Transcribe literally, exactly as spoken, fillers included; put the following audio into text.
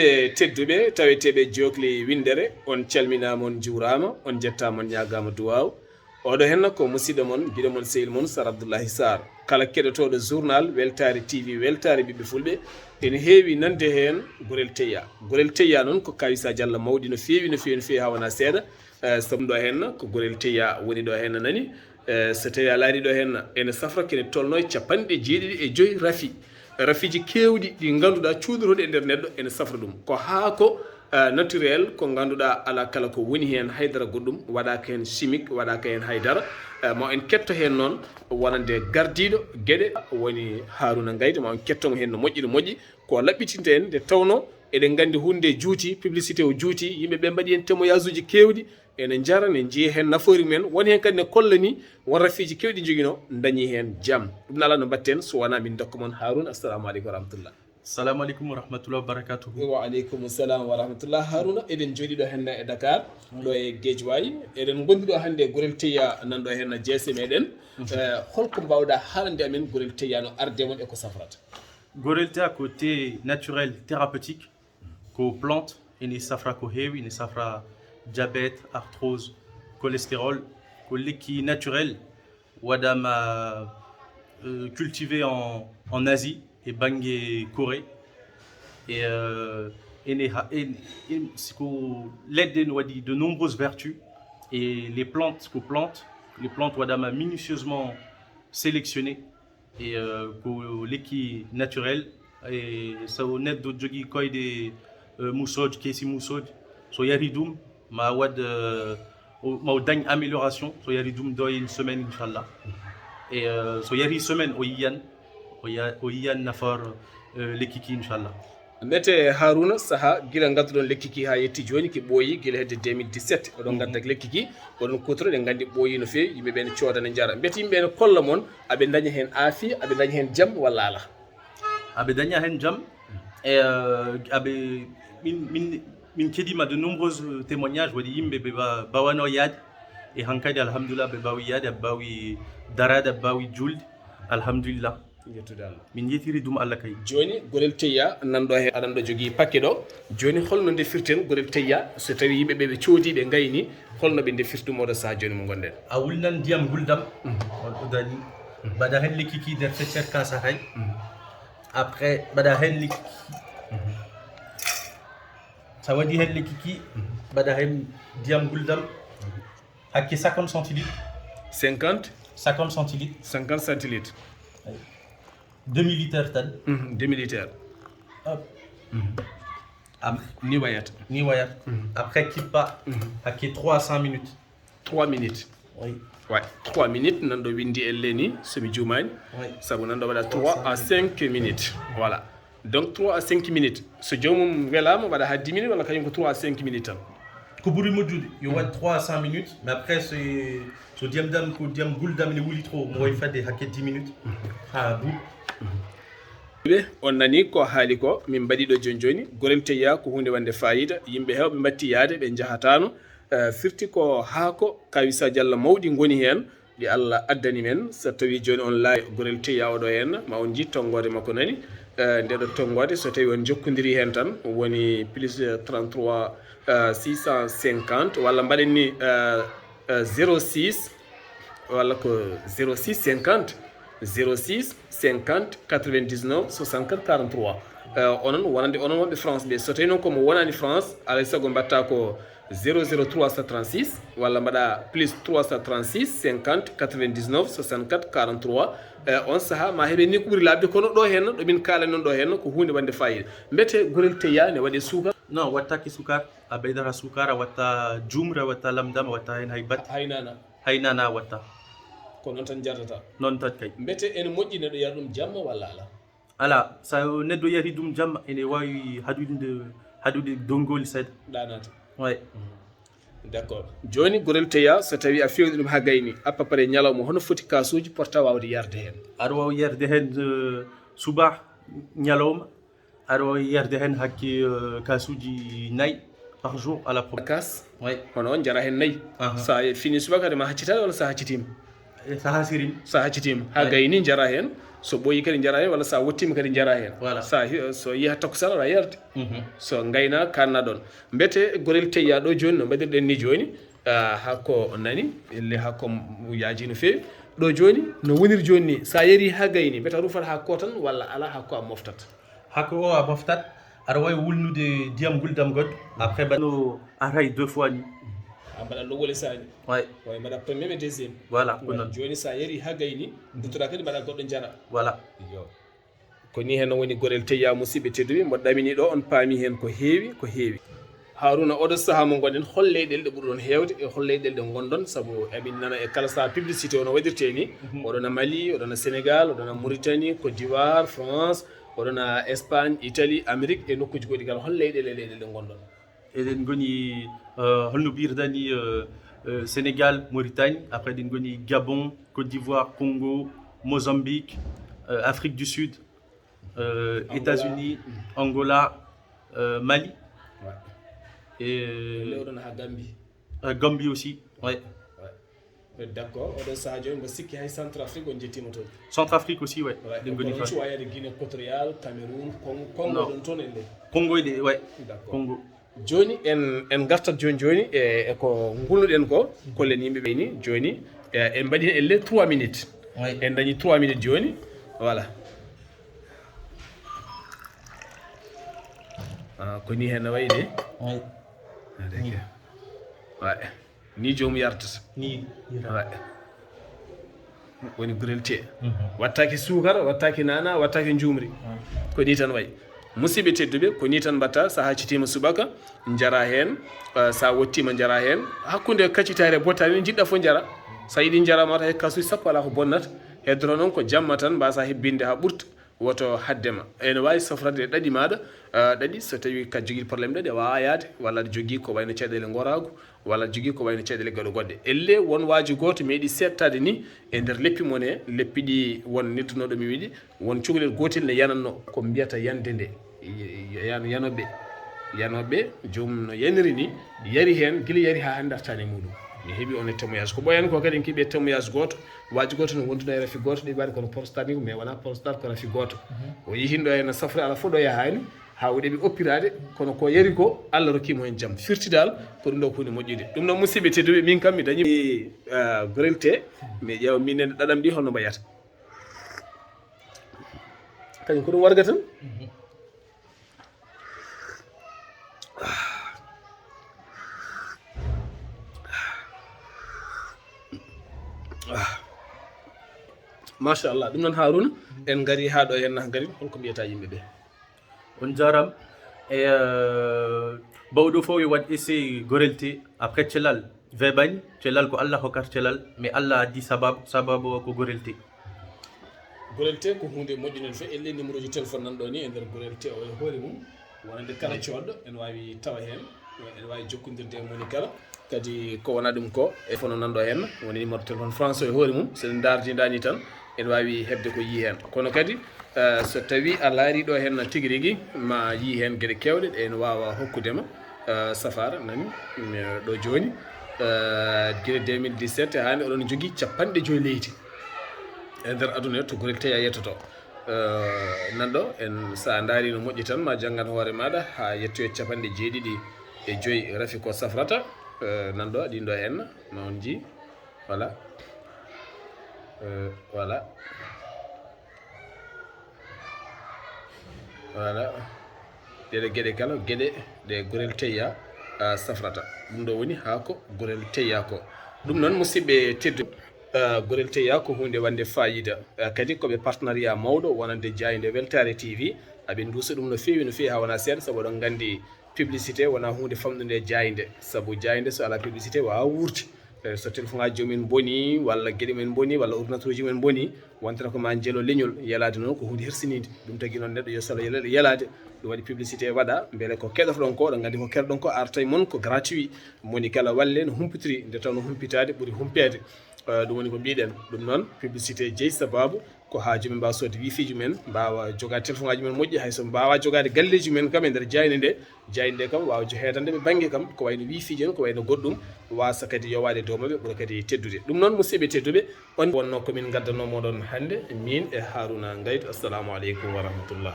E tedduɓe taweteeɓe jookli winndere, on calminaama, on njuuraama, on njettaama, on ñaagaama duwaaw. Oɗo henna ko musiɗɗo mon, giɗo mon, sehil mon, Sar Abdullahi Sar. Kala keɗotooɗo journal Weltaare T V, Weltaare Ɓiɓɓe Fulɓe, ene heewi nande heen Gorel Teya. Gorel Teya noon ko Kawisa Diallo mawɗi no feewi, no feewi, no feewi haa wonaa seeɗa. Eh, sabu ɗo henna ko Gorel Teya woni ɗo henna nani. Eh, so tawi a laari ɗo henna ene safra kene tolno e capanɗe jeeɗiɗi e joyi rafi. Rafiji keewɗi ɗi ngannduɗaa cuuɗorooɗi e nder neɗɗo ene safra ɗum. Ko haako, eh, naturel ko ngannduɗaa alaa kala ko woni heen haydara goɗɗum, waɗaaka heen chimique, waɗaaka heen haydara. Eh, ma en ketto heen noon wonande gardiiɗo geɗe woni Haruna Ngayde, ma en ketto mo heen no moƴƴi, no moƴƴi. Ko laɓɓitinta en nde tawno eɗen nganndi huunde juuti, publicité o juuti, yimɓe ɓe mbaɗi heen témoignage uji keewɗi, ene njara, ne njiya heen nafoore mumen, woni heen kadi ne kolla ni won rafiiji keewɗi joginoo, dañi heen jam. Ɗum ne alaa no mbaɗten so wonaa min ndokka mon Haruna. Assalamu aleykum wa rahmatullah. Salamu aleykum wa rahmatullahi wa barakatuhu. Wa aleykum salam wa rahmatullah. Haruna, eɗen jooɗi ɗo hannde e Dakar, ɗo e Guédiawaye. Eɗen ngondi ɗo hannde e Gorel Teya nan ɗo heen jeese meɗen. Eh, holko mbawɗa haalande amen Gorel Teya no arde mon e ko safrata? Gorel Teya ko thé naturel thérapeutique, ko plante, ene safra ko heewi, ene safra diabète, arthrose, cholestérol, ko lekki naturel, waɗama, euh, cultivé en, en Asie, e bannge Corée. Et, euh, ene ha-, en, en, siko leɗɗe no waɗi de nombreuses vertus. Et les plantes, ko plante, les plantes waɗama minutieusement sélectionnées. Et, euh, ko lekki naturel. E so neɗɗo jogii koyɗe, euh, musooje, keesi musooje, so yari ɗum, ma waɗ, euh, o, ma o dañ amélioration, so yari ɗum ɗo une semaine, inchallah. E, euh, so yari semaine, o yiyan, o ya-, o yiyan nafoore, euh, lekki ki, inchallah. Mbete Haruna, saha gila ngadduɗon lekki ki haa yetti jooni, ki ɓooyi gila hedde deux mille dix-sept. Oɗon ngadda lekki ki, oɗon kuutora, eɗen nganndi ɓooyi no feewi, yimɓe ɓe ne cooda, ne njara. Mbete yimɓe ne kolla mon, aɓe daña heen aafiya, aɓe daña heen jam walla alaa? Aɓe daña heen jam. E, euh, aɓe, min, min, min keɗiima de nombreux témoignages, waɗi yimɓe ɓe ba-, bawano yaade. E hankadi, alhamdulillah, ɓe baawi yaade, ɓe baawi daraade, ɓe baawi juulde. Alhamdulillah. Yettude Allah. Min yetiri ɗum Allah kay. Jooni, Gorel Teya nan ɗo he, aɗan ɗo jogii paquet ɗo. Jooni, holno ndefirten Gorel Teya so tawi yimɓe ɓe ɓe coodi, ɓe ngayni, holno ɓe ndefirta ɗum oɗo saha jooni mo ngonɗen? A wulnan ndiyam nguldam, mhm, on ɗo dani. Mhm. Mbaɗa heen lekki ki nder feccere ka sahay. Mhm. Après, mbaɗa heen lekki ki. Mhm. Sa waɗi heen lekki ki, mhm, mbaɗa heen ndiyam nguldam. Mhm. Hakke cinquante centilitres. Cinquante? Cinquante centilitres. Cinquante centilitres. Ayi. Demi-liter tan. Mhm, demi-liter. Hop. Mhm. Am-, ni wayata. Ni wayata. Mhm. Après, kippa. Mhm. Hakke trois cents minutes. Trois minutes. Oui. Ouais, trois minutes, nan ɗo winndi elle ni, so mi juumaani. Oui. Sabu nan ɗo waɗa trois à cinq minutes. Voilà. Donc, trois à cinq minutes. So joomum welaama, waɗa haa dix minutes, walla kañum ko trois à cinq minutes tan? Ko ɓuri moƴƴude, yo waɗ trois à cinq minutes, mais après, so, so ndiyam ɗam, ko ndiyam nguldam ne wuli trop, mo wawi fadde hakke dix minutes. Mhm. Haa buuɗ. Mhm. Ɓe, on nani ko haali ko, min mbaɗi ɗo jooni jooni, Gorel Teya ko huunde wonde faayiida, yimɓe heewɓe mbatti yaade, ɓe njahataano. Eh, firti ko haako Kawisa Diallo mawɗi ngoni heen, ɗi Allah addani men. So tawi jooni on laari Gorel Teya oɗo heen, ma on njiit tonngoode makko nani. Eh, nde ɗo tonngoode, so tawi on njokkondiri heen tan, woni plus, eh, trente-trois, eh, six cent cinquante, walla mbaɗen ni, eh, eh, zéro six, walla ko zéro six cinquante, zéro six cinquante quatre-vingt-dix-neuf soixante-quatre quarante-trois. Eh, onon wonande onon wonɓe France ɓe, so tawi noon ko mo wonani France, alay sago mbatta ko zéro zéro trois cent trente-six, walla mbaɗa plus trois cent trente-six cinquante quatre-vingt-dix-neuf soixante-quatre quarante-trois. Eh, on saha ma heɓe ni ko ɓuri laaɓde, kono ɗo heen, ɗo min kaalani noon ɗo heen, ko huunde wonde faayiida. Mbete Gorel Teya ne waɗe suukar? Non, wattaki suukar, a ɓeydata suukar, a watta jumre, a watta lamdam, a watta heen hay batte. Hay nana. Hay nana a watta. Ko noon tan jarata. Noon tan kay. Mbete ene moƴƴi neɗɗo yara ɗum jamma walla alaa? Alaa, so neɗɗo yari ɗum jamma, ene waawi haɗude, haɗude donngol seeɗa. Ɗaanaade. Ouais. Mhm. D'accord. Jooni, Gorel Teya, so tawi a feewni ɗum haa gayni, à peu près ñalawma, hono foti kaasuuji potta waawde yarde heen? Aɗa waawi yarde heen, eh, subaa, ñalawma, aɗa waawi yarde heen hakke, eh, kaasuuji nayi par jour à la pro-. Kaas? Oui. Hono on njara heen nayi. Aha. So a fini subaka, de ma haccitaade walla so a haccitiima? Eh, so a haccitiima. So a haccitiima. Haa gayni njara heen, So ɓooyi kadi njara heen, walla so a wottiima kadi njara heen. Voilà. So a hi-, so yaha takkusaan aɗa yarde. Mhm. So ngayna kanna ɗoon. Mbete gorel teyya ɗo jooni no mbaɗirɗen ni jooni, ah, hakko nani, elle hakko yaaji no feewi. Ɗo jooni no woniri jooni ni, so a yari haa gayni, mbete a rufat hakko tan walla alaa hakko a moftat? Hakko o a moftat, aɗa waawi wulnude ndiyam nguldam goɗɗo, après mbaɗa no a ray deux fois ni. A mbaɗa lowole saani. Ouais. Way mbaɗa premier et deuxième. Voilà, ko noon. Jooni so a yari haa gayni, duttoɗa kadi mbaɗa goɗɗo njara. Voilà. Iyo. Ko ni heen woni gorel teyya, musidɓe tedduɓe, mboɗo ɗamini ɗo, on paami heen ko heewi, ko heewi. Haruna, oɗo sahaa mo ngonɗen, hol leyɗeele ɗe ɓurɗon heewde e hol leyɗeele ɗe ngonɗon? Sabu emin nana e kala sahaa publicité o no waɗirtee ni. Mhm. Oɗon a Mali, oɗon a Sénégal, oɗon a Mauritanie, Côte d'Ivoire, France, oɗon a Espagne, Italie, Amérique e nokkuuji goɗɗi kala. Hol leyɗeele e leyɗeele ɗe ngonɗon? Eɗen ngoni, euh, holno mbiyirɗaa ni, euh, euh, Sénégal, Mauritanie, après eɗen ngoni Gabon, Côte d'Ivoire, Congo, Mozambique, euh, Afrique du Sud, euh, Angola. États-Unis, Angola, euh, Mali. Ouais. Et, euh, lewɗon haa Gambie. Euh, Gambie aussi, ouais. Ouais. D'accord, oɗon sahaa jooni mbo sikki hay Centrafrique on njettiima toon. Centrafrique aussi, ouais. Ouais, eɗen ngoni kono fa- cuwa yaade Guinée Équatoriale, Cameroun, Con-, Congo. Non. Ɗon toon en ɗon. Congo ɗe, ouais. D'accord. Congo. Jooni en, en ngartat jooni, jooni e, e ko ngulnuɗen ko, kollen yimɓe ɓe ni, jooni, e, en mbaɗi heen elle trois minutes. Oui. En dañi trois minutes jooni, voilà. Ah, ko ni heen no wayi de. Oui. Adeke. Oui. Ouais. Ni joomum yartata. Ni yartata. Ouais. Woni gorel te. Mhm. Wattaaki suukara, wattaaki naana, wattaaki njuumri. Mhm. Ko ni tan wayi. Musidɓe tedduɓe, ko ni tan mbatta, so a haccitima subaka, njara heen, eh, so a wottima njara heen. Hakkunde kaccitaare e bottaari ni, njiɗɗa fof njara. So a yiɗi njara, mata he kasuuji sappo alaa ko bonnata. Heddoro noon ko jamma tan, mbasa hebbinde haa ɓurta. Woto haddema. Ene waawi sofrade ɗaɗi maaɗa, ah, ɗaɗi, so tawi ka jogii problème ɗaɗi, a waawaa yaade, walla aɗa jogii ko wayno caɗeele ngoraagu, walla aɗa jogii ko wayno caɗeele goɗɗe goɗɗe. Elle won waaju gooto meeɗi seettaade ni e nder leppi mon he, leppi ɗi won neddunooɗo mi wiɗi, won cukalel gootel ne yanatno ko mbiyata yande nde. Y-, y-, yan-, yanoɓe, yanoɓe, joomum no yaniri ni, yari heen, gila yari haa hannde artaani e muɗum. Mi heɓi on e témoignage. Ko ɓooyan ko kadi en keɓi témoignage gooto, waaju gooto no wonduno e rafi gooto, ɗi mbaɗi kono prostate ni, mais wonaa prostate, ko rafi gooto. Mhm. O yehi ɗo heen safre, ala fof ɗo yahaani, haa o ɗeɓi oppiraade, kono ko yari ko, Allah rokki mo heen jam. Firti dal, ko ɗum ɗo ko huunde moƴƴude. Ɗum noon, musidɓe tedduɓe, min kam mi dañi, eh, gorel te, mi ƴeewa minen ɗaɗam ɗi holno mbayata. Kañum ko ɗum warga tan. Mhm. Machallah, ɗum noon Haruna, en ngari haa ɗo henna, ngari holko mbiyata yimɓe ɓe? On jaaraama. E, euh, bawɗo fof yo waɗ essai gorel te, après cellal weeɓaani, cellal ko Allah hokkata cellal, mais Allah addi sababu, sababu o ko gorel te. Gorel te ko huunde moƴƴunde no feewi. Elle numéro ji téléphone nan ɗo ni e nder gorel te o e hoore mum. Wonande kala coodɗo, ene waawi tawa heen, ene waawi jokkondirde e moni kala. Kadi ko wona ɗum ko, e fono nan ɗo heen, woni numéro téléphone France o e hoore mum. So en ndaardii ndaani tan, ene waawi heɓde ko yii heen. Kono kadi, eh, so tawii a laarii ɗo heen tigi rigi, ma yii heen geɗe keewɗe ɗe ene waawa hokkude ma, eh, safaara nani, mm, ɗo jooni, eh, gila deux mille dix-sept haa hannde oɗon njogii capanɗe joyi leydi e nder aduna he to gorel teya yettoto. Eh, nan ɗo, en, so a ndaari no moƴƴi tan, ma janngan hoore maaɗa haa yettoye capanɗe jeeɗiɗi e joyi rafi ko safrata. Eh, nan ɗo, ɗin ɗo heen, ma on njii. Voilà. Eh, voilà. Voilà. Ɗeɗe geɗe kala, geɗe ɗe gorel teya, ah, safrata. Ɗum ɗo woni haa ko gorel teya ko. Ɗum noon, musidɓe teddu, ah, gorel teya ko huunde wonde faayiida. Ah, kadi ko ɓe partenariat mawɗo wonande jaaynde Weltaare T V. Aɓe nduusa ɗum no feewi, no feewi haa wona seeɗa, sabu oɗon nganndi publicité wona huunde famɗunde e jaaynde. Sabu jaaynde so alaa publicité waawaa wuurde. Eh, so téléphone aji joomum en mboni, walla geɗe mum en mboni, walla ordinateur uji mum en mboni, wontata ko ma jelo leñol. Yelaade noon ko huunde hersiniinde. Ɗum tagi noon neɗɗo yo salo yela-, yelaade. Ɗum waɗi publicité waɗa, mbele ko keɗotoɗon ko, oɗon nganndi ko keɗoɗon ko arta e mon ko gratuit. Moni kala walle no humpitiri, nde tawnoo humpitaade ɓuri humpeede. Eh, ɗum woni ko mbiɗen. Ɗum noon, publicité jeyi sababu, Ko haa joom en mbaawa soodde wifiiji mumen, mbaawa jogaade telefoŋaaji mumen moƴƴi, hay so mbaawa jogaade galleeji mumen kam e nder jaaynde nde. Jaaynde nde kam waawa jo-, heedande ɓe bannge kam, ko wayno wifiiji en, ko wayno goɗɗum, waasa kadi yowaade e dow maɓɓe, ɓura kadi teddude. Ɗum noon, musidɓe tedduɓe, on wonno ko min ngaddanoo mooɗon hannde, miin e Haruna Ngaydu. Assalamu aleykum wa rahmatullah.